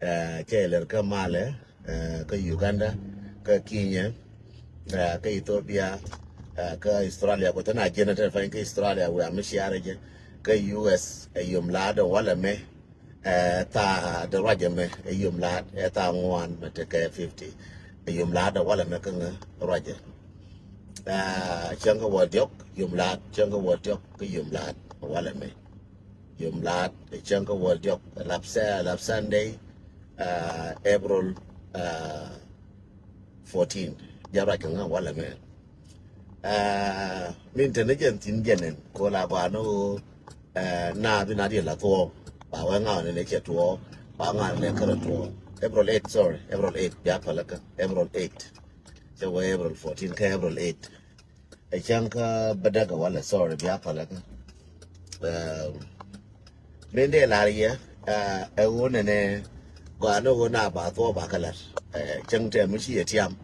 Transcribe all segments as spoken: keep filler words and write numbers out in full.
Cɛ lɛr kä malɛ, kä Uganda, kä Kenya, kä Ethiopia, kä Australia. Kɔ tɛn a jɛn tɛn fany kä Australia wia mi ciarɛ jɛ kä U S. Ɛ yom laat walɛ mɛ, ɛ thaa de ruacɛ mɛ, ɛ yom laat ɛ thaa ŋuan mɛ tekɛ fifty. Ɛ yom laat walɛ mɛ kä ŋä ruacɛ. Cäŋ kä wä diɔk yom laat, cäŋ kä wä diɔk kä yom laat walɛ mɛ. Yom laat cäŋ kä wä diɔk lap sɛ lap Sunday, April fourteen. Jɛ ruac kä ŋä walɛ mɛ. Min te ni jɛn thin jɛn ɛn ko la gɔaa ni ɣöö na bi na diɛ la thuɔɔ ba wee ŋa̱ ni ne cɛ tuɔɔ ba ŋa̱ ni ne kärɛ tuɔɔ. April eight, sorry, April eight bia päläkä, April eight. Cɛ wee April fourteen kä April eight. Ɛ cäŋ kä bädäkä walɛ, sorry, bia päläkä. Min dee lar yɛ ɛ ɣöö nɛnɛ gɔaa ni ɣöö na ba thuɔɔ ba kä lar. Cäŋ tɛm mi ci yɛ tiam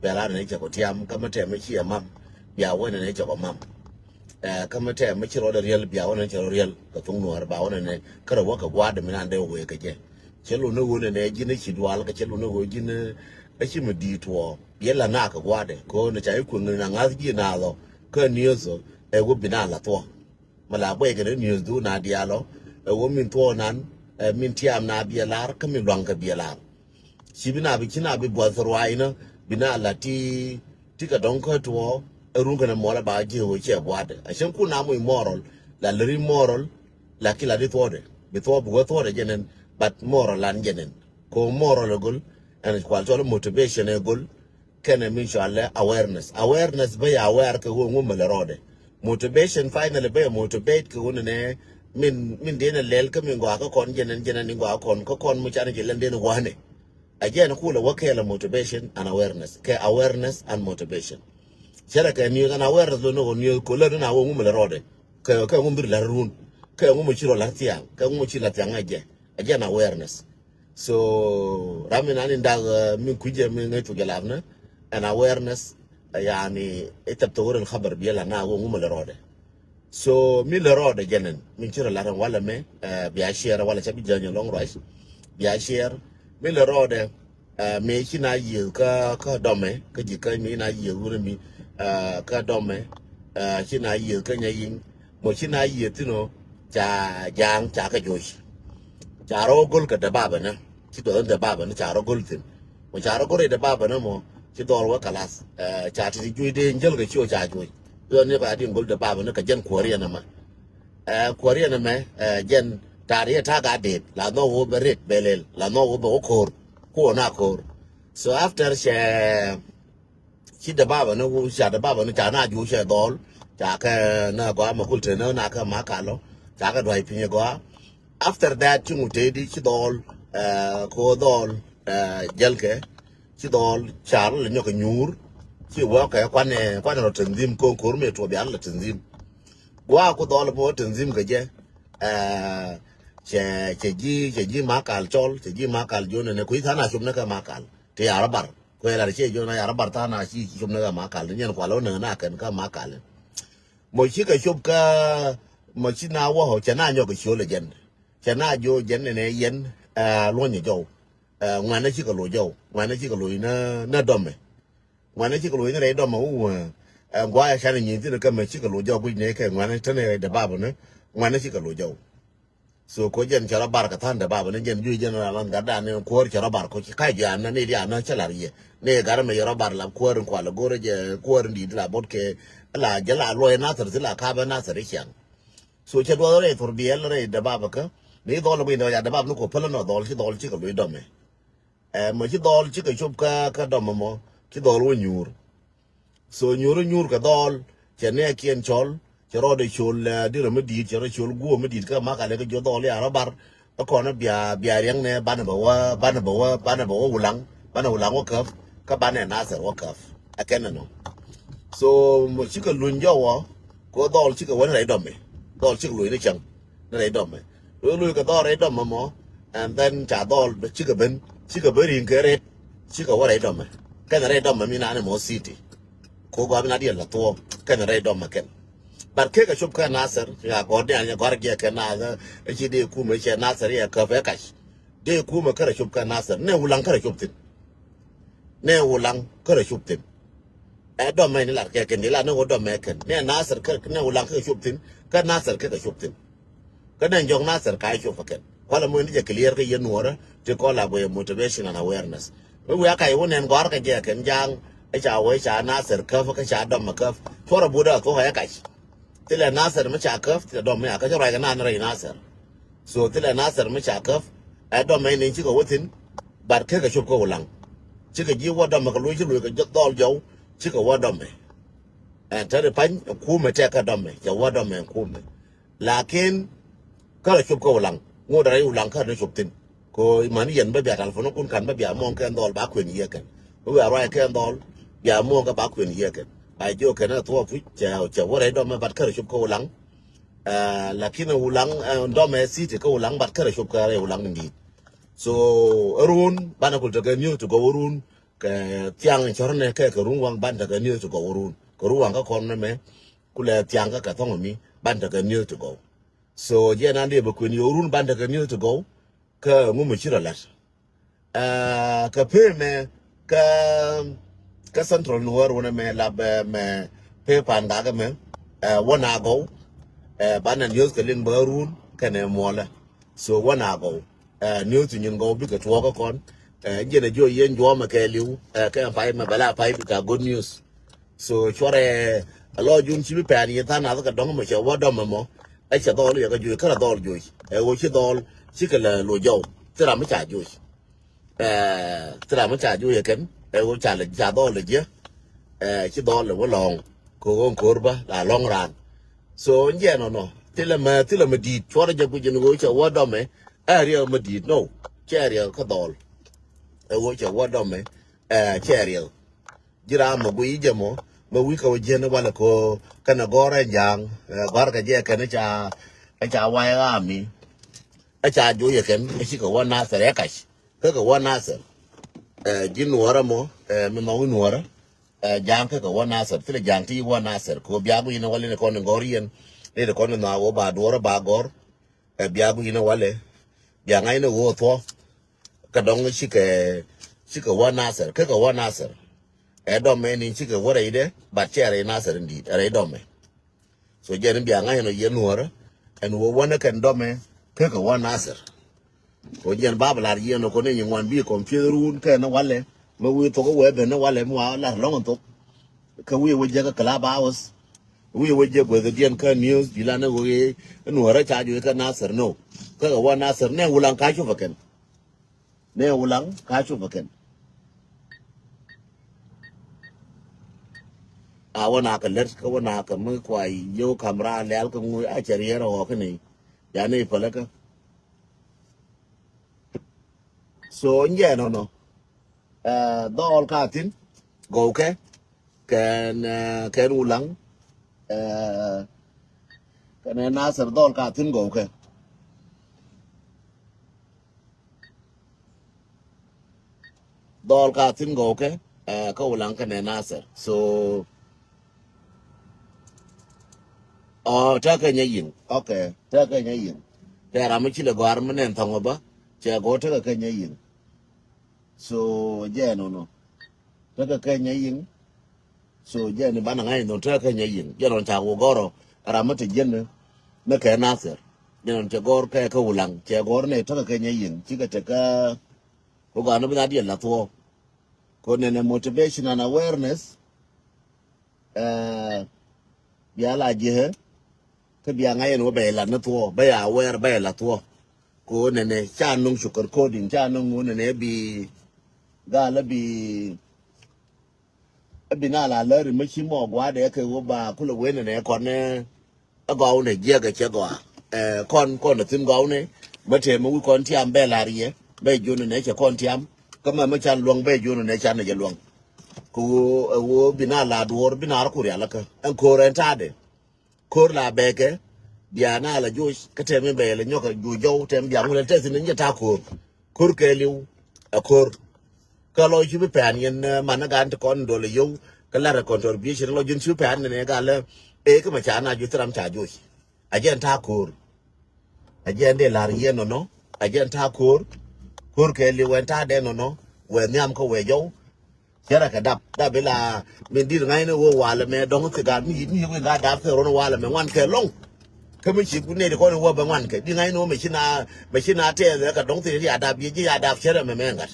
bia lar ni cɛ kɔ tiam, kä mi tɛm mi ci yɛ mam bia wee nɛnɛ cɛ kɔ mam. Kä mi tɛm mi ci rɔɔdɛ riɛl bia wee nɛnɛ cɛ rɔ riɛl kɛ thuŋ nuäär ba wee nɛnɛ kärɛ wä kɛ gua̱a̱dɛ mi nan dee wee kɛ jɛ. Cɛ lun ni ɣöö nɛnɛ ji̱n ci dual kɛ cɛ lun ni ɣöö ji̱n ɛ ci mi di̱i̱t tuɔɔ. Biɛ la na kɛ gua̱dɛ kɛ ɣöö ni ca i̱ kueŋ ni na ŋa̱th ji̱ naath ɔ kä niöth ɔ ɛ wä bi na la thuɔ̱k. Mi la guɛc kɛ ni niöth du na diaal ɔ ɛ wä min thuɔ̱k nan ɛ min tiam na biɛ lar kä min luaŋ kɛ biɛ lar. Ci bi na bi ci na bi buɔth ruaacnä bi na la ti ti kɛ dɔ̱ŋ kä tuɔɔ ɛ run kɛn ɛ muɔlɛ ba ji̱ ɣöö cɛ gua̱dɛ. A cäŋ kun na muc moral la lɛ ri moral la ki la di thuɔ̱kdɛ bi thuɔ̱k bi wä thuɔ̱kdɛ jɛ nɛn. But moral lan jɛ nɛn. Ko moral ɛ gol ɛn kual cɔl motivation ɛ gol. Kɛnɛ min cɔal lɛ awareness. Awareness bä ya aware kɛ ɣöö ŋu mɛlɛ rɔɔdɛ. Motivation finally bä ya motivate kɛ ɣöö nɛ min min dee nɛ lɛl kä min gɔaa kä kɔn jɛnɛn jɛnɛn in gɔaa kɔn kä kɔn mi canɛ jɛ lɛn dee nɛ gua̱a̱nɛ. A jɛn kulɛ wä kɛɛl a motivation and awareness kɛ awareness and motivation. Cɛrɛ kɛ niöth an awareness lo ni ɣöö niöth ko lär ni na ɣöö ŋu mɛlɛ rɔɔdɛ. Kɛ kɛ ŋu mi ri la̱r run kɛ ŋu mi ci rɔ la̱r thiaŋ kɛ ŋu mi ci la̱r thiaŋ ŋa̱c jɛ. A jɛn awareness. So ram mi nan in dak mi kui̱cɛ mi ŋäc thok jɛ lap ni an awareness. Yani i̱ thɛp thok rin khabar biɛ la na wä ŋu mi lɛ rɔɔdɛ. So mi lɛ rɔɔdɛ jɛnɛn min ci rɔ lat ɛn walɛ mɛ bia share walɛ ca bi jäny lɔŋ ruac. Bia share mi lɛ rɔɔdɛ. Mɛ ci na yiëth kä kä dɔmɛ kä ji̱ kä mi na yiëth wurɛ mi kä dɔmɛ. Ci na yiëth kä nya yiŋ mɔ ci na yiëth thin ɔ ca ja̱a̱ŋ ca kä joc. Ca rɔ go̱l kɛ däbabä nä ci duɔth in däbabä nä ca rɔ go̱l thi̱n. Mɔ ca rɔ go̱l rɛy däbabä nä mɔ ci dhɔl wä kalas. Ca ti ti juc dee in jäl kɛ ci ɔ ca juc. Duɔth ni ba din go̱l däbabä nä kɛ jɛn kuɔriɛn ɛmɛ. Kuɔriɛn ɛmɛ jɛn ta̱a̱ riet ta̱a̱ gaa det la nhɔk wä bɛ ret bɛ lel la nhɔk wä bɛ wä ko̱r. Kuɔ na ko̱r. So after cɛ ci däbabä ni ca däbabä ni ca na juc cɛ dhɔl ca kɛ na gɔaa mɛ kul te ni na kɛ ma kalɔ ca kɛ duac piny gɔaa. After that ci ŋut tëëdi ci dhɔl ko dhɔl jälkɛ ci dhɔl car lɛ nyɔk kɛ nyuur. Ci wä kɛ kuanɛ kuanɛ rɔ tanzim ko̱o̱ŋ ko̱r mëë tuɔɔk bia lɛ tanzim. Gɔaa ku dhɔl bä wä tanzim kɛ jɛ. Cɛ cɛ ji̱ cɛ ji̱ ma kal cɔl cɛ ji̱ ma kal jonɛ nɛ kui̱ tha̱a̱ŋ a cop nɛ kɛ ma kal. Ti yarä bar kuɛ lar ciɛ jona yarä bar tha̱a̱ŋ a ci cop nɛ kɛ ma kal ni nyɛn kual wä nɛ na kɛn kɛ ma kal. Mɔ ci kɛ cop kä mɔ ci na wä cɛ na nyɔk kɛ ciöl ɛ jɛn. Cɛ na jo jɛn nɛ nɛ yɛn luɔ̱nyɛ jɔw. Ŋuɛnɛ ci kɛ loc jɔw ŋuɛnɛ ci kɛ loc nä nä dɔmɛ. Ŋuɛnɛ ci kɛ loc nä rɛy dɔmɛ wä wä. Guayɛ canɛ nyin thin kä mɛ ci kɛ loc jɔw guic nɛ kɛ ŋuɛnɛ tän rɛy dɛ babä nä ŋuɛnɛ ci kɛ loc jɔw. So ko jɛn cɛ rɔ bar kɛ tha̱a̱n dɛ babä ni jɛn juc jɛn ran lan gat dan ni kuäär cɛ rɔ bar ko ci kac jɛ anä ni di anä cä lar yɛ ni gat mɛ yɛ rɔ bar la kuäär in kual go̱rɛ jɛ kuäär in di̱t la bot kɛ la jɛ la luɔy nathir thi la kapɛ nathir i ciaŋ. So cɛ duɔth rɛy thor biɛl rɛy dɛ babä kä ni dhɔl guic ni rɔ ja dɛ babä ni ko pälä nɔ dhɔl ci dhɔl ci kɛ luc dɔmɛ. Ɛ mɔ ci dhɔl ci kɛ cop kä kä dɔmɛ mɔ ci dhɔl wä nyuur. So nyuur nyuur kɛ dhɔl cɛ nɛɛkiɛn cɔl cɛ rɔɔdɛ col dirɛ mi di̱i̱t cɛ rɔ col guɔ mi di̱i̱t kä ma kalɛ kɛ jiɔ dhɔl ya rɔ bar. Kä kɔn bia bia riɛŋ nɛ banɛ bɛ wä banɛ bɛ wä banɛ bɛ wä wulaŋ banɛ wulaŋ wä käp. Kä banɛ nathɛr wä käp. Ɛ kɛn nɛ nɔ. So mɔ cikɛ luny jɔwɔ ko dhɔl cikɛ wä ni rɛy dɔmɛ. Dhɔl cikɛ luny ni cäŋ ni rɛy dɔmɛ. Luny luny kɛ dhɔl rɛy dɔmɛ mɔ. And then ca dhɔl bɛ cikɛ ben cikɛ ben ri̱ŋ kɛ ret. Cikɛ wä rɛy dɔmɛ kɛn rɛy dɔmɛ mi nani mɔ city. Ko gɔaa mi na diɛl la thuɔɔk kɛn rɛy dɔmɛ kɛn. But kek a cop kɛ nathɛr ya gɔr dian ya gɔr giɛ kɛ nathɛr. Ci di kumɛ cɛ nathɛr ya käp ɛ kac. Dee kumɛ kärɛ cop kä Nasir. Nɛ Wulaŋ kärɛ cop thi̱n. Nɛ Wulaŋ kärɛ cop thi̱n. Ɛ dɔmɛ ni lar kɛ kɛn di lar ni wä dɔmɛ kɛn. Nɛ Nasir kärɛ, nɛ Wulaŋ kärɛ cop thi̱n. Kä Nasir kärɛ cop thi̱n. Kä nɛ jɔk Nasir ka cop kɛn. Kualɛ mɔ ni jɛ clear kä yɛn Nuɔrä ti kɔn la bɛ motivation and awareness. Mi wi̱i̱ a kac wä nɛn gɔ̱a̱r kɛ jɛ kɛn Ja̱a̱ŋ. Ɛ ca wä ca Nasir käp kä ca dɔmɛ käp. Cuɔrɛ but a thuɔk ɛ kac. Thilɛ Nasir mi ca käp, thilɛ dɔmɛ a kä cä ruac kɛ nan rɛy Nasir. So thilɛ Nasir mi ca käp, ɛ dɔmɛ ni cikɛ wä thi̱n, but kekɛ cop kä Wulaŋ. Cikɛ ji̱ wä dɔmɛ kɛ lo̱c ci lo̱c kɛ dhɔl jɔw, cikɛ wä dɔmɛ. Ɛn te ri pany, kumɛ tɛk kä dɔmɛ, cɛ wä dɔmɛ kumɛ. Lakin kärɛ cop kä Wulaŋ, ŋot rɛy Wulaŋ kärɛ ni cop thi̱n. Ko iman yɛn bä bia telephone kun kan bä bia muɔ̱ŋ kɛn dhɔl ba kuɛn yiëë kɛn. Bä bia ruac kɛn dhɔl, bia muɔ̱ŋ kɛ ba kuɛn yiëë kɛn. Ba jiök kɛn ɛ thuɔɔk puc, cɛ, cɛ wä rɛy dɔmɛ, but kärɛ cop kä Wulaŋ. Ɛ, lakin Wulaŋ, ɛ, dɔmɛ city kä Wulaŋ, but kärɛ cop kä rɛy Wulaŋ ni di̱i̱t. So, ɛ run, banɛ kul tekɛ news ti gɔw ɛ run, kɛ thiaŋ cɔrnɛ kɛ, kɛ run waŋ ban tekɛ news ti gɔw ɛ run. Kɛ run waŋ kä kɔn nɛ mɛ, kulɛ thiaŋ kä kɛ thɔŋ mi, ban tekɛ news ti gɔw. So, jɛ nan dee bɛ kuɛn yɛ ɛ run, ban tekɛ news ti gɔw, kä ŋu mi ci rɔ lat. Ɛ, kɛ pee mɛ, kä, kä Central Nuɔr wunɛ mɛ lap, ɛ, mɛ pee pan gakɛ mɛ, ɛ, wä na gɔw, ɛ, banɛ news kɛ liŋ bä run kɛnɛ muɔlɛ. So wä na gɔw, ɛ, news nyin gɔw bikɛ tuɔɔk kä kɔn, ɛ, jɛn ɛ jiɔ yɛn juɔmɛ kɛ liw, ɛ, kɛ pay mɛ bɛ la pay bikɛ good news. So cuarɛ a lɔ jun ci bi pɛn yɛn than nath kɛ dɔŋ mɛ cɛ wä dɔmɛ mɔ. Ɛ cɛ dhɔl yɛ kɛ juɔc kärɛ dhɔl juɔc. Ɛ ɣöö ci dhɔl cikɛ lɛ lo̱c jɔw. Thil ram mi ca juɔc. Ɛ, thil ram mi ca juɔc ɛ kɛn. Ɛ ɣöö ca lɛ ca dhɔl lɛ jiɛ. Ɛ ci dhɔl lɛ wä lɔ̱ŋ. Kɛ ɣöö ko̱r bä la lɔ̱ŋ raan. So jɛ nɔnɔ. Thilɛ mɛ, thilɛ mɛ di̱i̱t. Cuarɛ jɛ guic ɛn ɣöö cɛ wä dɔmɛ. Ɛ riɛk mɛ di̱i̱t nɔ. Cɛ riɛk kä dhɔl. Ɛ ɣöö cɛ wä dɔmɛ. Ɛ cɛ riɛk. Ji̱ ram mɛ guiy jɛ mɔ mɛ wi̱i̱ kɛ wä jiɛn walɛ ko kɛnɛ gɔ̱r ɛ ja̱a̱ŋ, ɛ, gɔ̱r kɛ jɛ kɛn ɛ ca, ɛ ca wayɛ ɣaami. Ɛ ca joc ɛ kɛn ɛ cikɛ wä Nasir ɛ kac. Kä kɛ wä Nasir. Ɛ, ji̱ Nuɔrä mɔ, ɛ, mi nhɔk i̱ Nuɔrä. Ɛ, ja̱a̱ŋ kä kɛ wä Nasir. Thilɛ ja̱a̱ŋ ti wä Nasir. Kɛ wä biak wi̱i̱ ni walɛ ni kɔn in gɔ̱r yɛn. Ni ti kɔn in nhɔak wä ba duɔrä ba gɔ̱r. Ɛ, biak wi̱i̱ ni walɛ. Biak ŋa̱c ni wä thuɔ̱k. Kä dɔŋ cikɛ, cikɛ wä Nasir, kä kɛ wä Nasir. Ɛ dɔmɛ ni cikɛ wä rɛydɛ, but cɛ rɛy Nasir in di̱i̱t, ɛ rɛy dɔmɛ. So jɛn in bia ŋa̱c ɛn ɔ yɛn Nuɔrä, ɛn wä wänä kɛn dɔmɛ, kä kɛ wä Nasir. Ko jɛn bab lar yɛn ɔ ko ni nyi ŋuan bi confuse run kɛn ni walɛ, mɛ wi̱i̱ thok wee ben ni walɛ mi wa lar lɔŋ in thok. Kä wi̱i̱ wä jɛ kä Clubhouse, wi̱i̱ wä jɛ guäthädiɛn kä news, bi lan ni wä Nuɔrä ca juɔc kä Nasir no. Kä kɛ wä Nasir nɛ Wulaŋ ka cupä kɛn. Nɛ Wulaŋ ka cupä kɛn. A wä na kɛ lät kä wä na kɛ mi kua yio̱w kamra lɛl kä ŋuc a cɛ riɛr ɣɔɔ kä ni. Ya ni pälä kä. So njɛ nɔnɔ. Ɛ, dhɔl ka thi̱n gɔwkɛ. Kɛn, ɛ, kɛn Wulaŋ. Ɛ, kɛn ɛ Nasir dhɔl ka thi̱n gɔwkɛ. Dhɔl ka thi̱n gɔwkɛ, ɛ, kä Wulaŋ kɛnɛ Nasir. So, ɔ, tekɛ nyɛ yiŋ. Okay, tekɛ nyɛ yiŋ. Tɛ ram mi ci lɛ gɔ̱a̱r mi nɛn thɔŋ ɔ bä. Cɛ gɔw tekɛ kɛ nyɛ yiŋ. So, jɛ nɔnɔ. Tekɛ kɛ nyɛ yiŋ. So jɛ ni banɛ ŋa̱c ni dhon tekɛ kɛ nyɛ yiŋ. Jɛ nɔn ca wä gɔrɔ ram mi te jiɛn ni kɛ Nasir. Jɛ nɔn cɛ gɔr kɛ kɛ Wulaŋ. Cɛ gɔr ni tekɛ kɛ nyɛ yiŋ. Cikɛ tekɛ ko gɔaa ni bi na diɛl la thuɔɔk. Ko nɛnɛ motivation and awareness. Ɛ, bia la jiɛ. Kä bia ŋa̱c ɛn wä bɛ la ni thuɔɔk. Bɛ ya aware bɛ la thuɔɔk. Ko nɛnɛ ca nuŋ sugar coating, ca nuŋ wä nɛnɛ bi gal bi Ɛ bi na la lääri mä ci mɔ gua̱a̱dɛ kɛ ɣöö ba kulɛ wen ɛnɛ kɔn ɛ gɔw nɛ jiɛk ɛ cɛ gɔaa. Ɛ kɔn kɔn ɛ thi̱n gɔw nɛ mä tëë mä wi̱c kɔn tiam bɛ la̱r yɛ bɛ jiön ɛnɛ cɛ kɔn tiam. Kä mä mä can luäŋ bɛ jiön ɛnɛ can ɛ jɛ luäŋ. Kɛ ɣöö ɛ ɣöö bi na la duɔ̱ɔ̱r bi na rɔ ku rial kä ɛn ko̱r ɛn ta̱a̱dɛ. Ko̱r la bɛɛkɛ bia na la joc kä tɛm in bɛ yɛ la nyɔk a joc jɔw tɛm bia ŋulɛ tɛth in nyɛ ta̱a̱ ko̱r. Ko̱r kɛɛliw ɛ ko̱r. Kä lɔ ci bi pɛn yɛn, ɛ, man ni gan ti kɔn dol ɛ yio̱w kä lar ɛ contribution lɔ ji̱n ci bi pɛn ni nɛ gal ɛ ɛ kä mɛ ca na joc thil ram ca joc. A jɛn ta̱a̱ ko̱r. A jɛn dee la̱r yɛn nɔnɔ. A jɛn ta̱a̱ ko̱r. Ko̱r kɛ li̱w ɛn ta̱a̱ dɛn nɔnɔ wɛ nhiam kä wɛ jɔw. Cɛ rɛ kɛ dap dap ila min di̱t ŋa̱cni wä walɛ mɛ dɔ̱ŋ thi̱ gaat mi mi wä gaat dap kɛ run walɛ mɛ ŋuan kɛ lɔŋ. Kä mi ci ku nɛy ti kɔn wä bɛ ŋuan kɛ di̱t ŋa̱cni wä mɛ ci na mɛ ci na tɛɛth kɛ dɔ̱ŋ thi̱ ti ya dap yɛ ji̱ ya dap cɛ rɛ mɛ mɛ ŋa̱t.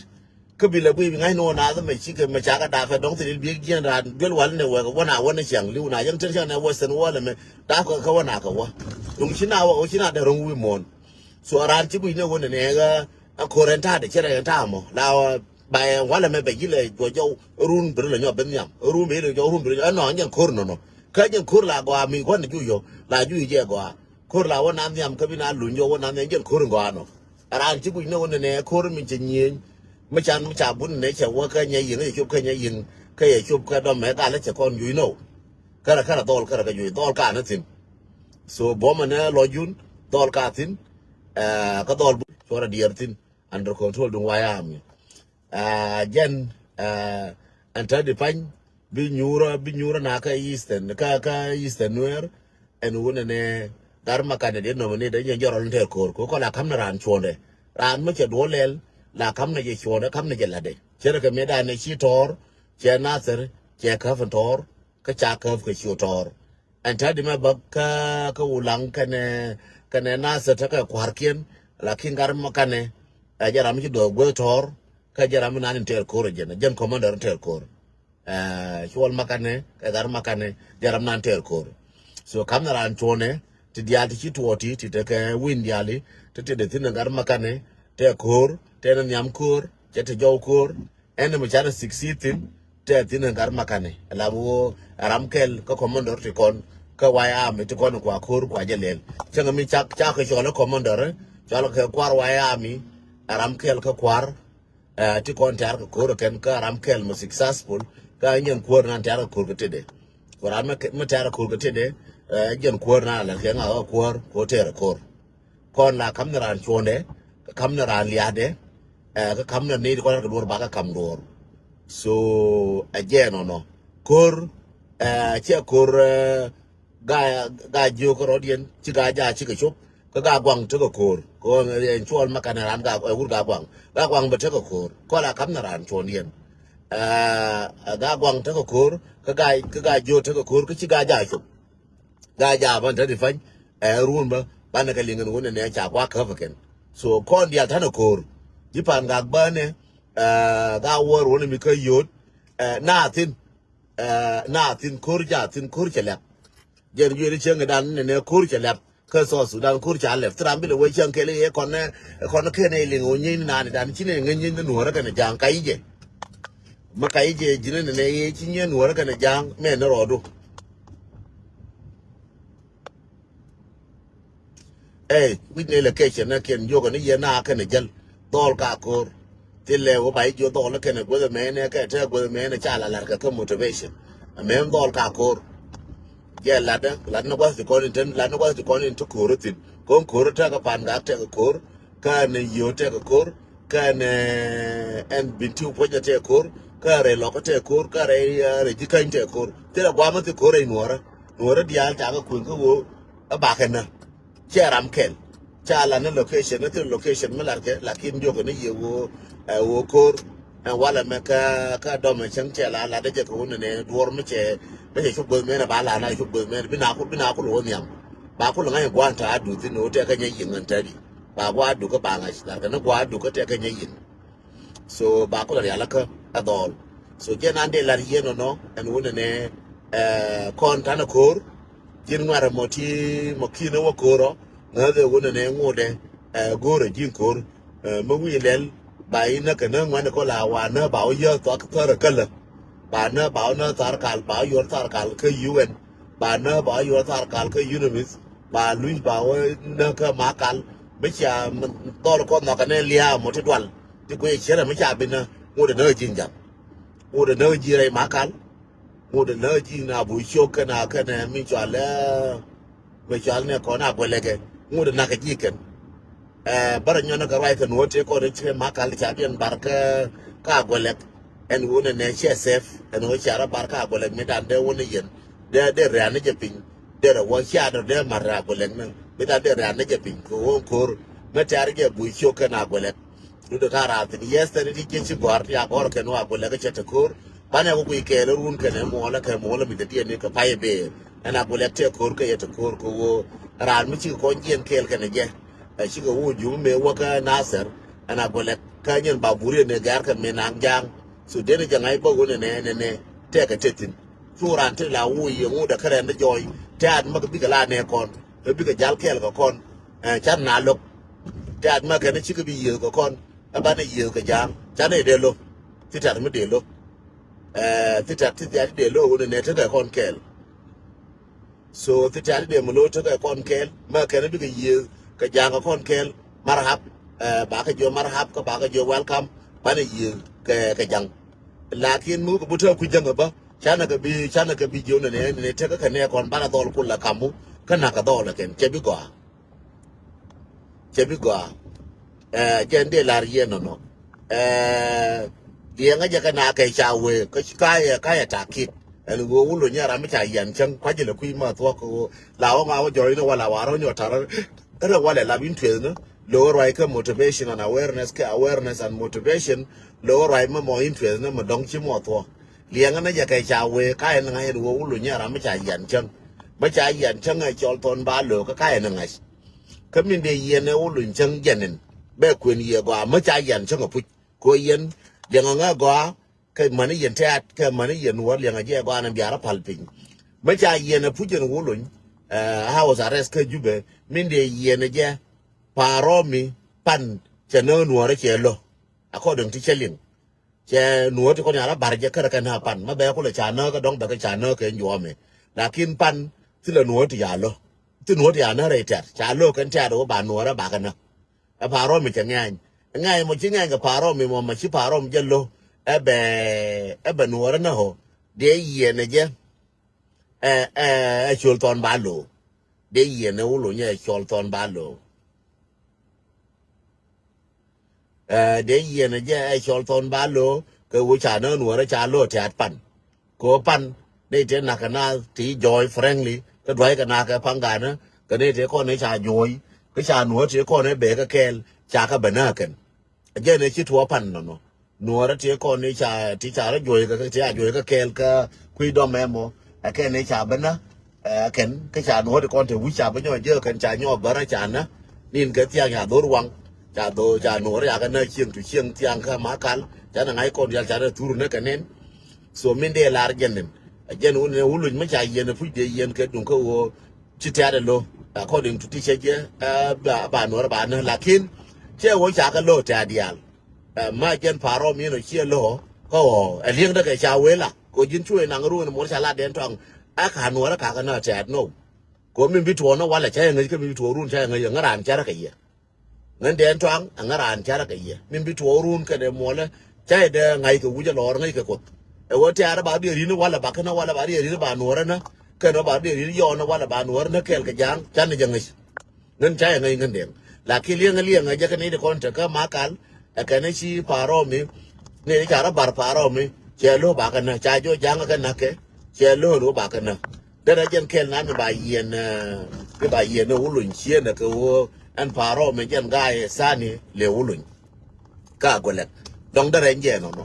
Kä bi lɛ guiy bi ŋa̱cni wä naath mɛ ci kɛ mɛ ca kɛ dap kɛ dɔ̱ŋ thi̱ ti bi jiɛn raan duel walɛ nɛ wɛ kɛ wä na wä nɛ ciaŋ li̱w na yɛn tɛn ciaŋ nɛ wä sɛn wä lɛ mɛ dap kɛ kɛ wä na kɛ wä. Duŋ ci na wä ci na dɛ rɔ̱ŋ wi̱i̱ muɔ̱ɔ̱n. So a raan ci guiy nɛ wä nɛ nɛ ɣä a ko̱r ɛn ta̱a̱dɛ cɛ rɛ ɛn ta̱a̱ mɔ la wä. Ba ɛ walɛ mɛ bɛ ji̱ lɛ juɔc jɔw run bi ri lɛ nyɔ ben nhiam run bi ri lɛ jɔw run bi ri lɛ nyɔ ɛnɔ nyɛn ko̱r nɔnɔ. Kä nyɛn ko̱r la gɔaa mi gua̱n juɔc jɔ la juɔc jɛ gɔaa. Ko̱r la wä na nhiam kä bi na luny jɔ wä na nhiam nyɛn ko̱r gɔaa nɔ. Raan ci guic ni wä ni nɛ ko̱r mi cɛ nyieny mi can mi ca bun ni nɛ cɛ wä kä nyɛ yiŋ cɛ cop kä nyɛ yiŋ kä yɛ cop kä dɔm mɛ gal cɛ kɔn juɔc nɔ. Kärɛ kärɛ dhɔl kärɛ kä juɔc dhɔl ka ni thin. So buɔmɛ ni lɔ jun dhɔl ka thin. Kä dhɔl bu cuɔrɛ diɛɛr thin. Under control duŋ wayami. Jɛn ɛn te di pany bi nyuurä bi nyuurä na kä Eastern kä kä Eastern Nuer. Ɛn wunɛ nɛ gar ma kanɛ di nɔmɛ ni dɛ nyɛ jɔrɔl ni tɛr ko̱r ko̱ kɔ la kam ni raan cuɔndɛ. Raan mi cɛ duɔ lɛl la kam ni jɛ cuɔndɛ kam ni jɛ latdɛ cɛ rɛ kɛ mi danɛ ci tɔɔr. Cɛ Nathir cɛ käp in tɔɔr kä ca käp kɛ ci tɔɔr. Ɛn te di mɛ bä kä kä Ulaŋ kɛnɛ kɛnɛ Nathir te kɛ kua̱rkiɛn. Lakin gar ma kanɛ ɛ jɛ ram mi ci duɔth gueth tɔɔr. Kä jɛ ram mi nan in tɛr ko̱r jɛn jɛn commander in tɛr ko̱r. Cuɔl makanɛ kɛ gar makanɛ jɛ ram nan tɛr ko̱r. So kam na ran cuɔnɛ ti dial ti ci tuɔti ti te kɛ win diali ti ti de thin gar makanɛ tɛ ko̱r tɛ ni nhiam ko̱r cɛ ti jɔw ko̱r. Ɛn mi canɛ siksi thin tɛ thin gar makanɛ lam wo ram kɛl kä commander ti kɔn kä wayami ti kɔn kua ko̱r kua jɛ lɛl. Cäŋ mi cak cak kɛ cɔl commander cɔl kɛ kuar wayami ram kɛl kä kuar. Ti kɔn tɛ̈r kɛ ko̱r kɛn kä ram kɛl mi successful kä nyɛn kuäär nan tɛ̈r kɛ ko̱r kɛ tëdɛ. Kɛ ram mi tɛ̈r kɛ ko̱r kɛ tëdɛ jɛn kuäär nan lɛl kɛ ŋa kä kuäär kɛ tɛ̈r kɛ ko̱r. Kɔn la kam ni raan cuɔ̱ndɛ kä kam ni raan lia̱a̱dɛ kä kam ni nɛy ti kɔn kɛ duɔ̱r bakä kam duɔ̱r. So ɛ jɛ nɔnɔ ko̱r cɛ ko̱r. Ga ga jiök kä rɔ̱diɛn ci ga ja cikɛ cop kä ga guaŋ tekɛ ko̱r kɛ ɣöö ɛn cuɔl ma kanɛ ran ga ɛ wur ga guaŋ ga guaŋ bɛ tekɛ ko̱r kɔl a kam ni ran cuɔndiɛn. Ga guaŋ tekɛ ko̱r kä ga kä ga jiök tekɛ ko̱r kä ci ga ja cop. Ga ja ban te di pany ɛ ruun bä banɛ kɛ liŋ ɛn wun ɛnɛ ca kua käp ɛ kɛn. So kɔn dial tanɛ ko̱r ji̱ pan ga bänɛ ga wär wun ɛmi kä yot. Na thin na thin ko̱r ja thin ko̱r cɛ lɛp. Jɛn juëri cieŋ dan nɛ nɛ ko̱r cɛ lɛp kä South Sudan ko̱r ca lɛp thram bi lɛ wee cieŋ kɛl iɛ kɔn nɛ kɔn kɛn ɛ liŋ wä nyieeny ni naan dan ci nɛ ŋä nyieeny ni nuɔrä kɛn ja̱a̱ŋ ka i̱ jɛ. Ma ka i̱ jɛ ji̱n nɛ nɛ iɛ ci nyieeny nuɔrä kɛn ja̱a̱ŋ mɛ ni rɔɔdu. Ey wi̱c ni location ni kiɛn jiök ni yɛn na kɛn jäl dhɔl ka ko̱r. Thilɛ wä ba i̱ jiök dhɔl ni kɛn guäth mɛn ni kɛ te guäth mɛn ni ca la lar kɛ kä motivation. Mɛn dhɔl ka ko̱r. Jɛ lat ni lat ni gua̱th ti kɔn in ten lat ni gua̱th ti kɔn in ti ko̱r thin. Ko̱n ko̱r tekɛ pan gak tekɛ ko̱r. Kä ni yio̱ tekɛ ko̱r. Kä ni ɛn bin ti puɔ̱nyɛ tekɛ ko̱r. Kä rɛy lɔkä tekɛ ko̱r kä rɛy rɛy ji̱ käny tekɛ ko̱r. Thilɛ guamä thi ko̱r rɛy nuɔrä. Nuɔrä diaal ca kɛ kueŋ kä ɣöö ɛ bakɛ nä. Cɛ ram kɛl ca la ni location ni thil location mi lat kɛ lakin diɔkɛ ni yɛ ɣöö ɛ ɣöö ko̱r. Ɛn walɛ mɛ kä kä dɔmɛ cäŋ cɛ la lat dee jɛ kɛ wun ni nɛ duɔr mi cɛ mi cɛ cop guäth mɛn ɛ ba la na cop guäth mɛn bi na kul bi na kul wä nhiam. Ba kul ŋa̱c gua̱a̱n ta̱a̱ duth in ɣöö tɛkɛ nyɛ yiŋ ɛn tɛdi ba gua̱a̱ dukä ba ŋa̱c lat kɛ ni gua̱a̱ dukä tɛkɛ nyɛ yiŋ. So ba kulɛ rial kä ɛ dhɔl. So jɛ nan dee lat yien nɔnɔ ɛn wun ɛnɛ kɔn tanɛ ko̱r. Jin ŋuarɛ mɔ ti mɔ ki̱n wä ko̱r ɔ ŋäth ɛ wun ɛnɛ ŋudɛ. Go̱rɛ ji̱n ko̱r mɛ wi̱i̱ lɛl ba inä kɛ nä ŋuani kɔ la wa nä ba wä yäth thɔk thärä kälä. Ba nä ba wä nä thar kal ba wä yuɔr thar kal kä U N. Ba nä ba wä yuɔr thar kal kä UNMISS. Ba luny ba wä nä kä ma kal mi cia dhɔl kɔ nhɔkɛ nɛ lia̱a̱ mɔ ti dual. Ti kuec cierɛ mi ca bi nä ŋut ɛ nä ji̱ ja̱ŋ. Ŋut ɛ nä ji̱ rɛy makal. Ŋut ɛ nä ji̱ na bu ciök kɛn a kɛn ɛ mi cual ɛ mi cual nɛ kɔn a guɛlɛkɛ. Ŋut ɛ nak ɛ ji̱ kɛn. Ɛ bärɛ nyɔn kɛ ruac kɛn wä tëë kɔn ɛ ci makal ca biɛn bar kä ka guɛlɛk. Ɛn wun ɛ nɛ ciɛ sɛf ɛn wä cia rɔ bar ka guɛlɛk mi dan dee wun ɛ yɛn. Dee dee rɛ̈ɛ̈n ni jɛ piny. Dee rɛ wä cia dɔ dee mar rɛ a guɛlɛk ni mi dan dee rɛ̈ɛ̈n ni jɛ piny kɛ wä ko̱r. Mɛ tɛ̈r jɛ bu ciök kɛn a guɛlɛk. Dudä ka raar thin yesterday ti jiɛ ci gɔ̱a̱r ti a gɔ̱r kɛn wa gulɛ kä cɛ te ko̱r. Banɛ wä guiy kɛɛl run kɛn ɛ muɔlä kɛ muɔlä mi te diɛn ni kɛ pay ber. Ɛn a gulɛ tɛ ko̱r kɛ yɛ te ko̱r kɛ woo. Raan mi cikɛ kɔn jiɛn kɛɛl kɛn ɛ jɛ. Ɛ cikɛ woo jum mëë wä kä Nasir. Ɛn a gulɛ kä nyɛn ba buriɛn ni gɛr kɛ mi naŋ jaŋ. So den jɛ ŋa̱c bä wun ɛnɛ ɛnɛ nɛ tɛkɛ te thin. Cu raan ti la woo yɛ ŋut ɛ kärɛn ni jɔɔy tɛ̈t mäk bikɛ la nɛ kɔn. Ɛ bikɛ jal kɛɛl kɛ kɔn. Ɛ can na lo̱k. Tɛ̈t mäk kɛn cikɛ bi yiëëth kɛ kɔn. Ɛ banɛ yiëëth kɛ ja̱a̱ŋ can ɛ dee lo̱k. Thi tɛ̈t mi dee lo̱k. Ɛ thi tɛ̈t ti thiat ti dee lo̱k wun ɛnɛ tekɛ kɔn kɛɛl. So thi tɛ̈t ti dee mi lo̱k tekɛ kɔn kɛɛl. Mäk kɛn bikɛ yiëëth kɛ ja̱a̱ŋ kɛ kɔn kɛɛl. Marhab. Ɛ bakɛ jiɔ marhab kä bakɛ jiɔ welcome. Banɛ yiëëth kɛ kɛ ja̱ŋ. Lakin mi wä kɛ butɛ kui̱ jäŋä bä. Canɛ kɛ bi canɛ kɛ bi jiö nɛ nɛ nɛ tekɛ kɛ nɛ kɔn banɛ dhɔl kul la kamu. Kä nak kɛ dhɔl la kɛn cɛ bi gɔaa. Cɛ bi gɔaa. Ɛ jɛn dee lar yɛn nɔnɔ. Ɛ liɛŋä jɛ kɛ na kɛ ca wee kä ca yɛ ka yɛ ta kit. Ɛn ɣöö wä lo nyɛ ram mi ca yɛn cäŋ kua̱c jɛ lɛ kui̱ ma thuɔ̱k kɛ ɣöö la wä ŋa wä jɔɔc ni wala warä nyɔ tarä. Rɛ walɛ lap in tueth ni. Lo ruac kɛ motivation and awareness kɛ awareness and motivation. Lo ruac mɛ mɔ in tueth ni mɛ dɔŋ ci mɔ thuɔ̱k. Liɛŋä ni jɛ kɛ ca wee ka yɛn ŋa̱c ɛn ɣöö wä lo nyɛ ram mi ca yɛn cäŋ. Mɛ ca yɛn cäŋ ɛ cɔl thɔn ba lo kä ka yɛn ŋa̱c. Kä min dee yiɛn ɛ wä luny cäŋ jɛn in bɛ kuën yiëë gɔaa mi ca yiɛn cäŋ apuc. Kɛ ɣöö yɛn liɛŋɛ ŋä gɔaa kɛ mäni yɛn tɛ̈t kɛ mäni yɛn nuɔ̱ɔ̱r liɛŋɛ jɛ gɔaa ni biarä pal piny. Mi ca yiɛn apuc ɛn wä luny ɛ house arrest kä Jubɛ min dee yiɛn ɛ jɛ. Pa̱a̱r rɔɔmi pan cɛ näk nuɔ̱ɔ̱rä cɛ lo̱. According ti cɛ liŋ. Cɛ nuɔ̱ɔ̱r ti kɔn ya̱r a ba̱r jɛ kärɛ kɛ na pan ma bɛ kulɛ ca näk kä dɔ̱ŋ bɛ kɛ ca näk kɛ juɔ̱ɔ̱mɛ. Lakin pan thilɛ nuɔ̱ɔ̱r ti ya̱ lo̱. Thi nuɔ̱ɔ̱r ti ya̱ näk rɛy tɛ̈r ca lo̱ kɛn tɛ̈r wä ba nuɔ̱ɔ̱r a ba kɛ näk. Ɛ pa̱a̱r rɔɔmi cɛ ŋɛ̈ny. Ŋɛ̈ny mɔ ci ŋɛ̈ny kɛ pa̱a̱r rɔɔmi mɔ mɔ ci pa̱a̱r rɔɔmi jɛ lo̱. Ɛ bɛ ɛ bɛ nuɔ̱ɔ̱r ɛ näk ɔ. Dee yiɛn ɛ jɛ. Ɛ ɛ ɛ col thɔn ba lo̱. Dee yiɛn ɛ wä lo̱ nyɛ ɛ col thɔn ba lo̱. Ɛ dee yiɛn ɛ jɛ ɛ cɔl thɔn ba lo̱ kɛ ɣöö ca nä nuɔ̱ɔ̱rä ca lo̱ tɛ̈t pan. Kɛ ɣöö pan ni tëë nak kɛ naath ti jɔɔc frankly kä dua̱ckɛ nak kɛ paŋ ganä kɛ ni tëë kɔn ni ca juɔ̱ɔ̱c kä ca nuɔ̱ɔ̱r tëë kɔn ni bee kä kɛɛl ca kɛ ben nä kɛn. Ɛ jɛn ɛ ci tuɔɔk pan nɔnɔ. Nuɔɔrä ti kɔn ni ca ti ca rɔ juɔc kä ti a juɔc kä kɛɛl kä kui̱ dɔm ɛmɔ. Ɛ kɛn ni ca bä nä ɛ kɛn kä ca nuɔɔrä ti kɔn te wi̱c ca bä nyɔɔc jɛ kɛn ca nyɔɔk bärä ca nä. Nin kɛ thiaŋ ya dhor waŋ ca dhor ca nuɔɔrä ya kɛ nä cieŋ tu cieŋ thiaŋ kä ma kal ca nä ŋa̱c kɔn dial ca nä thur nä kɛ nen. So min dee lar jɛn nin ɛ jɛn wun ni wuluc mi ca yiɛn ɛ puc dee yiɛn kɛ duŋ kä ɣöö ci tɛ̈t ɛ lo̱. According to ti cɛ jɛ ɛ ba nuɔɔrä ba nä lakin cɛ ɣöö ca kɛ lo̱ tɛ̈t diaal. Ɛ ma jɛn pa̱a̱r rɔm yin ɔ ciɛ lo̱ kä ɣɔɔ ɛ li̱eŋdä kɛ ca wee la kɛ ji̱n cuɛ naŋ ruun muɔr ca la dɛn tɔaŋ. Ɛ ka nuɔrä kakä nä tɛ̈t nɔ. Kɛ min bi tuɔɔk nä walɛ ca yɛ ŋäc kä min bi tuɔɔk ruun ca yɛ ŋäc ɛ ŋä raan cärä kɛ yɛ. Ŋän dɛn tɔaŋ ɛ ŋä raan cärä kɛ yɛ min bi tuɔɔk ruun kɛnɛ muɔlä. Ca yɛ dee ŋa̱c kɛ wi̱cä lɔɔr ŋäc kɛ kuoth. Ɛ wä tɛ̈rä ba diɛ ri̱n walɛ ba känä walɛ ba diɛ ri̱n ba nuɔrä nä. Kɛnɛ ba diɛ ri̱n yɔɔnä walɛ ba nuɔrä nä kɛɛl kɛ ja̱a̱ŋ canɛ jɛ ŋäc. Ŋän ca yɛ ŋäc ŋän dɛŋ. Lakin liɛŋä liɛŋä jɛ kä nɛy ti kɔn te kä ma kal. Ɛ kɛn ci pa̱a̱r rɔmi. Nɛy ti ca rɔ bar pa̱a̱r rɔmi cɛ lo̱ ba kɛ näk ca jɔ ja̱ŋä kɛ näk kɛ. Cɛ lo̱ lo̱ ba kɛ näk. Derɛ jɛn kɛl nan ni ba yiɛn ni ba yiɛn ni wuluny ciɛ nɛ kɛ woo ɛn pa̱a̱r rɔmi jɛn ga̱a̱ yɛ sani lɛ wuluny. Ka gɔlɛ dɔŋ derɛ jɛ nɔnɔ.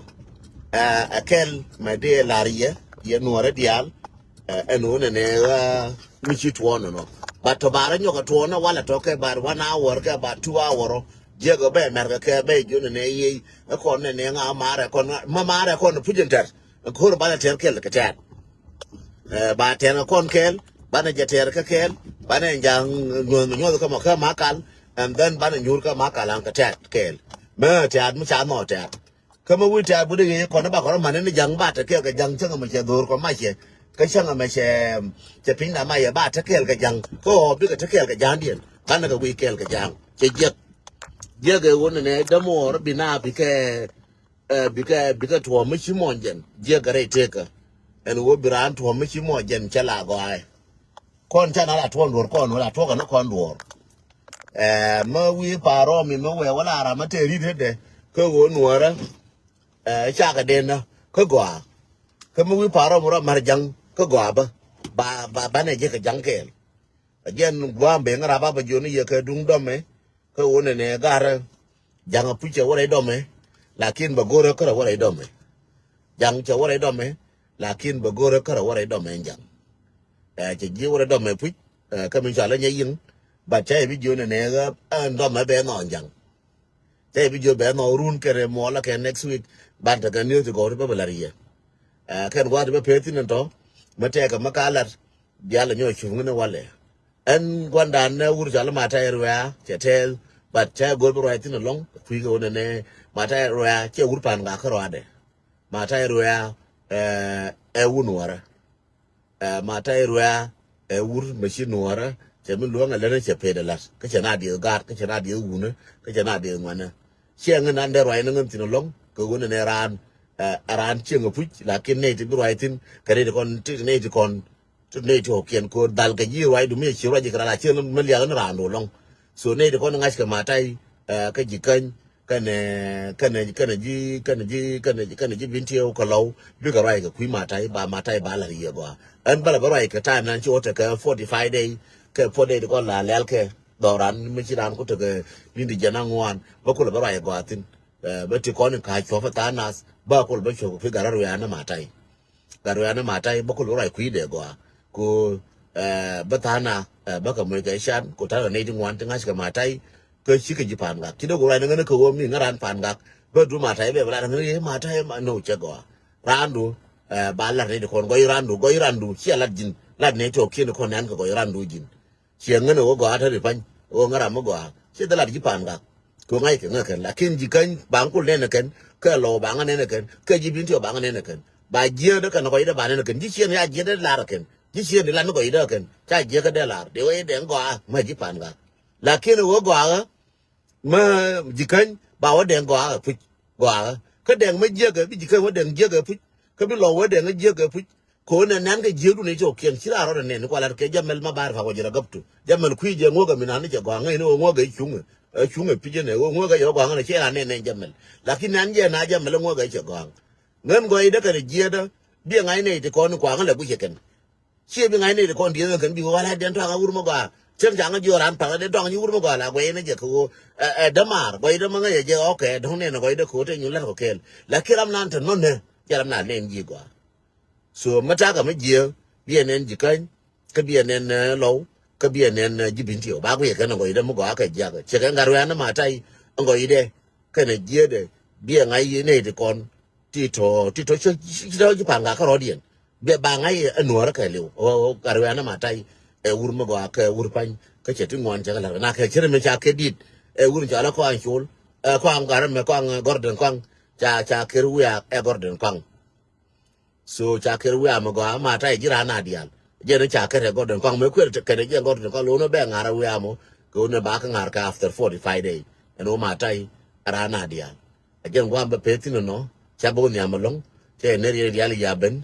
Ɛ kɛl mɛ dee lar yɛ yɛ nuɔrɛ diaal. Ɛn wunɛ nɛ ɣä mi ci tuɔɔn nɔ. But tɔ bar nyɔk a tuɔɔn na walɛ tɔ kɛ bar one hour kɛ bar two hour ɔ. Jiɛk ɔ bɛ mɛr kɛ kɛ bɛ jion nɛ yey. Ɛ kɔn nɛ nɛ ŋa marɛ kɔn ma marɛ kɔn puc in tɛr. Ɛ kor banɛ tɛr kɛl kɛ tɛr. Ba tɛr kɛ kɔn kɛl banɛ jɛ tɛr kɛ kɛl. Banɛ jaŋ nyuɔth nyuɔth kɛ mɔ kɛ ma kal. And then banɛ nyur kɛ ma kal an kɛ tɛr kɛl. Mɛ tɛr mi ca nɔ tɛr. Kä mi wi̱i̱ tɛ̈r butdä ɣëë kɔn i̱ bakɔ rɔ ma̱n ni ja̱ŋ ba te kɛɛl kɛ ja̱ŋ cäŋ ɛmɛ cɛ dho̱r kɔ macɛ. Kä cäŋ ɛmɛ cɛ cɛ piny na macɛ ba te kɛɛl kɛ ja̱ŋ kä ɣɔɔ bikɛ te kɛɛl kɛ ja̱ŋdiɛn banɛ kɛ wi̱i̱ kɛɛl kɛ ja̱ŋ cɛ jiäk. Jiäk ɛ ɣöö nɛnɛ dämuɔɔr bi na bikɛ bikɛ bikɛ tuɔɔm mi ci muɔ̱ɔ̱n jɛn jiäk kɛ rɛy tekä. Ɛn ɣöö bi raan tuɔɔm mi ci muɔ̱ɔ̱n jɛn cɛ la gɔaaɛ. Kɔn ca na la tuɔɔn duɔ̱ɔ̱r kɔn wala tuɔɔk ɛn kɔn duɔ̱ɔ̱r. Ɛ mä wi̱i̱ pa̱a̱r rɔɔmi mä wee wä la ram mä tëë ri̱t rätdɛ kä ɣöö nuɔ̱ɔ̱rä. Ɛ cakɛ den nä kä gɔaa kä mä wi̱i̱ pa̱a̱r rɔɔmi rɔ ma̱r ja̱ŋ kä gɔaa bä. Ba ba banɛ jek kɛ ja̱ŋ kɛɛl. Ɛ jɛn gua̱a̱m ben ŋä rap a bä jiɔni yɛ kɛ duŋ dɔmɛ kä ɣöö nɛnɛ garä. Jaŋ a puc cɛ wä rɛy dɔmɛ, lakin bɛ go̱rɛ kärɛ wä rɛy dɔmɛ. Jaŋ cɛ wä rɛy dɔmɛ, lakin bɛ go̱rɛ kärɛ wä rɛy dɔmɛ ɛn jaŋ. Ɛ, cɛ ji̱ wä rɛy dɔmɛ puc, ɛ, kä min cɔal ɛ nyɛ yiŋ, but cɛ i̱ bi jiö nɛ nɛ ɣä ɛn dɔmɛ bɛ nɔ ɛn jaŋ. Cɛ i̱ bi jiö bɛ nɔ run kɛnɛ muɔlä kɛ next week, ban tekɛ news ti gɔw ti bä bɛ la̱r yɛ. Ɛ, kɛn gua̱a̱th ti bä pee thi̱n ɛn tɔ, mi tɛkɛ mi ka la̱r, diaal ɛ nyɔ cuŋ ni walɛ. Ɛn gua̱ndan nɛ wur cɔal i̱ Matai Ruɛ̈ɛ̈ cɛ tɛɛl, but cɛ go̱r bi ruac thi̱n ɛlɔ̱ŋ, kui̱ kɛ wunɛ nɛ Matai Ruɛ̈ɛ̈ cɛ wur pan gak kä ruaadɛ. Matai Ruɛ̈ɛ̈, ɛ, ɛ wun wärä. Ɛ, Matai Ruɛ̈ɛ̈ ɛ wur mi ci nuɔɔrä, cɛ mi luäŋ ɛ länä cɛ pet ɛ la̱t, kä cɛ na dieth gaat, kä cɛ na dieth wunä, kä cɛ na dieth ŋuanä. Ciɛ ŋän an dee ruac ni ŋän thi̱n ɛlɔ̱ŋ, kɛ wunɛ nɛ raan, ɛ, raan cieŋ ɛ puc, lakin nɛy ti bi ruac thi̱n, kɛ nɛy ti kɔn, ti nɛy ti kɔn, ti nɛy ti ɣɔ̱kiɛn ko̱o̱r dhal kɛ ji̱ ruacdu mi ci ruac ji̱ kɛ ral a ci mi liath ni raandu ɛlɔ̱ŋ. So nɛy ti kɔn ŋa̱ckɛ Matai, ɛ, kä ji̱ käny, kɛnɛ, kɛnɛ, kɛnɛ ji̱, kɛnɛ ji̱, kɛnɛ, kɛnɛ ji̱ Bintiɛw kɛ Lɔw, bikɛ ruac kɛ kui̱ Matai, ba Matai ba la̱r yiëë gɔaa. Ɛn bä lɛ bä ruac kɛ time nan ci wä tekɛ forty five day, kɛ forty day ti kɔn la lɛl kɛ dhɔran mi ci ran ku tekɛ ni̱n ti jiɛn aŋuan, bä kulɛ bä ruac gɔaa thi̱n. Ɛ, bä ti kɔn in ka̱a̱c cuɔ̱p ɛ tha̱a̱ŋ nath, bä kulɛ bä cuɔ̱p kɛ kui̱ Gat Ruɛ̈ɛ̈ ni Matai. Gat Ruɛ̈ɛ̈ ni Matai bä kul bä ruac kui̱dɛ gɔaa. Ku, ɛ, bä tha̱a̱ŋ na, ɛ, bä kɛ moc kɛ can, ku ta̱a̱ kɛ nɛy ti ŋuan ti ŋa̱c kɛ Matai, kä cikɛ ji̱ pa̱a̱n gak. Ci dee ku ruac ni ŋän kä ɣöö mi ŋä raan pa̱a̱n gak, bä du Matai bɛ bä lat ŋän ɣöö Matai ma, no, cɛ gɔaa. Raandu, ɛ, ba lat nɛy ti kɔn gɔy raandu, gɔy raandu, ciɛ lat ji̱n, lat nɛy ti ɣɔ̱kiɛn kɔn nɛn kɛ gɔy raandu ji̱n. Ciɛ ŋän ɛ wä gɔaa te ri pa̱ny, ɛ wä ŋä ram mi gɔaa. Ciɛ dhɛ lat ji̱ pa̱a̱n gak. Kɛ wä ŋa̱c kɛ ŋä kɛn. Lakin ji̱ käny baŋ kul nɛn ɛ kɛn, kɛ Lɔw baŋ nɛn ɛ kɛn, kɛ ji̱ Bintiɛw baŋ nɛn ɛ kɛn. Ba jiäätdä kɛn gɔcdä ba nɛn ɛ kɛn. Ji̱ ciɛn ya jiäätdä lar ɛ kɛn. Ji̱ ciɛn di lat ni gɔcdä ɛ kɛn. Ca jiäätdä dee lar. Dee wä i̱ dɛŋ gɔaa, mɛ ji̱ pa̱a̱n gak. Lakin ɛ wä gɔaa ɣä, mɛ ji̱ käny ba wä dɛŋ gɔaa ɛ puc. Gɔaa ɣä. Kä dɛŋ mɛ jiäk ɛ, bi ji̱ käny wä dɛŋ jiäk ɛ puc. Kä bi Lɔw wä dɛŋ jiäk ɛ puc. Kɛ ɣöö nɛn nɛn kɛ jiäkdu ni cio̱o̱kiɛn, ci raan rɔɔdɛ nɛn ni kualät kɛ Jamɛl ma bar fa kɔ ji̱ rɔ gäptu. Jamɛl kui̱ jɛ ŋuɔ̱k ɛ mi nan ni cɛ gɔaa ŋäc ni ɣöö ŋuɔ̱k ɛ cuŋ ɛ, ɛ cuŋ ɛ pi̱c ɛn ɛ ɣöö ŋuɔ̱k ɛ cɛ gɔaa ŋäc ni ciɛ raan nɛn nɛn Jamɛl. Lakin nɛn jɛ na Jamɛl ŋuɔ̱k ɛ cɛ gɔaa. Ŋän gɔɔydä kɛnɛ jiäätdä, biɛ ŋa̱c nɛy ti kɔn ni kuaŋä lɛ guic ɛ kɛn. Ciɛ bi ŋa̱c nɛy ti kɔn dieth ɛ kɛn bi ɣöö wal ɛ dɛn tɔaŋ ɛ wur mi gɔaa. Cäŋ caŋä jiöör raan pa̱ŋ ɛ dɛn tɔaŋ ji̱ wur mi gɔaa la guɛy ni jɛ kɛ ɣöö, ɛ, ɛ dämaar, gɔɔydä mi ŋäc ɛ jɛ ɣɔ̱kɛ, dɔ̱ŋ nɛn ɛ gɔɔydä kɛ ɣöö te nyun la̱t kɔ kɛɛl. Lakin ram nan te nɔ̱nɛ, jɛ ram nan nɛn ji̱ gɔaa. So mi takä mi jiääk, biɛ nɛn ji̱ käny, kä biɛ nɛn, ɛ, Lɔw, kä biɛ nɛn, ɛ, ji̱ Bintiɛw. Ba guiyɛ kɛn ɛ gɔɔydɛ mi gɔaa kɛ jiäk. Ciɛ kɛn Gat Ruɛ̈ɛ̈ ni Matai, ɛ gɔɔydɛ, kɛnɛ jiäätdɛ, biɛ ŋa̱c yɛ nɛy ti kɔn, ti tɔ, ti tɔ, ti tɔ, ti tɔ ji̱ pa̱a̱n gak kärɔ̱diɛn. Biɛ ba ŋa̱c yɛ ɛ nuɔ̱ɔ̱rä kɛ li̱w. Ɛ, ɛ, Gat Ruɛ̈ɛ̈ ni Matai, ɛ wur mi gɔaa kɛ wur pa̱ny, kä cɛ ti ŋuan cɛ kɛ la̱r. Na kɛ cir mi ca kɛ di̱t, ɛ wur mi cɔal ɛ Kɔaŋ Col, ɛ, Kɔaŋ Gat Ruɛ̈ɛ̈, Kɔaŋ, ɛ, Gɔrdɛn Kɔaŋ, ca, ca kɛr wiaa ɛ Gɔrdɛn Kɔaŋ. So ca kɛr wiaa mi gɔaa Matai ji̱ raan a diaal. Jɛn ca kɛr ɛ Gɔrdɛn Kɔaŋ mi kuɛr kɛn ɛ jɛn Gɔrdɛn Kɔaŋ lo̱n ɛ bɛ ŋa̱r ɛ wiaa mɔ. Kɛ wun ɛ ba kɛ ŋa̱r kɛ after forty five day. Ɛn wä Matai raan a diaal. Ɛ jɛn gua̱a̱m bɛ peth thi̱n ɛnɔ. Ca bä wä nhiam ɛlɔ̱ŋ. Cɛ ɛ nɛr yɛn diaal ya ben.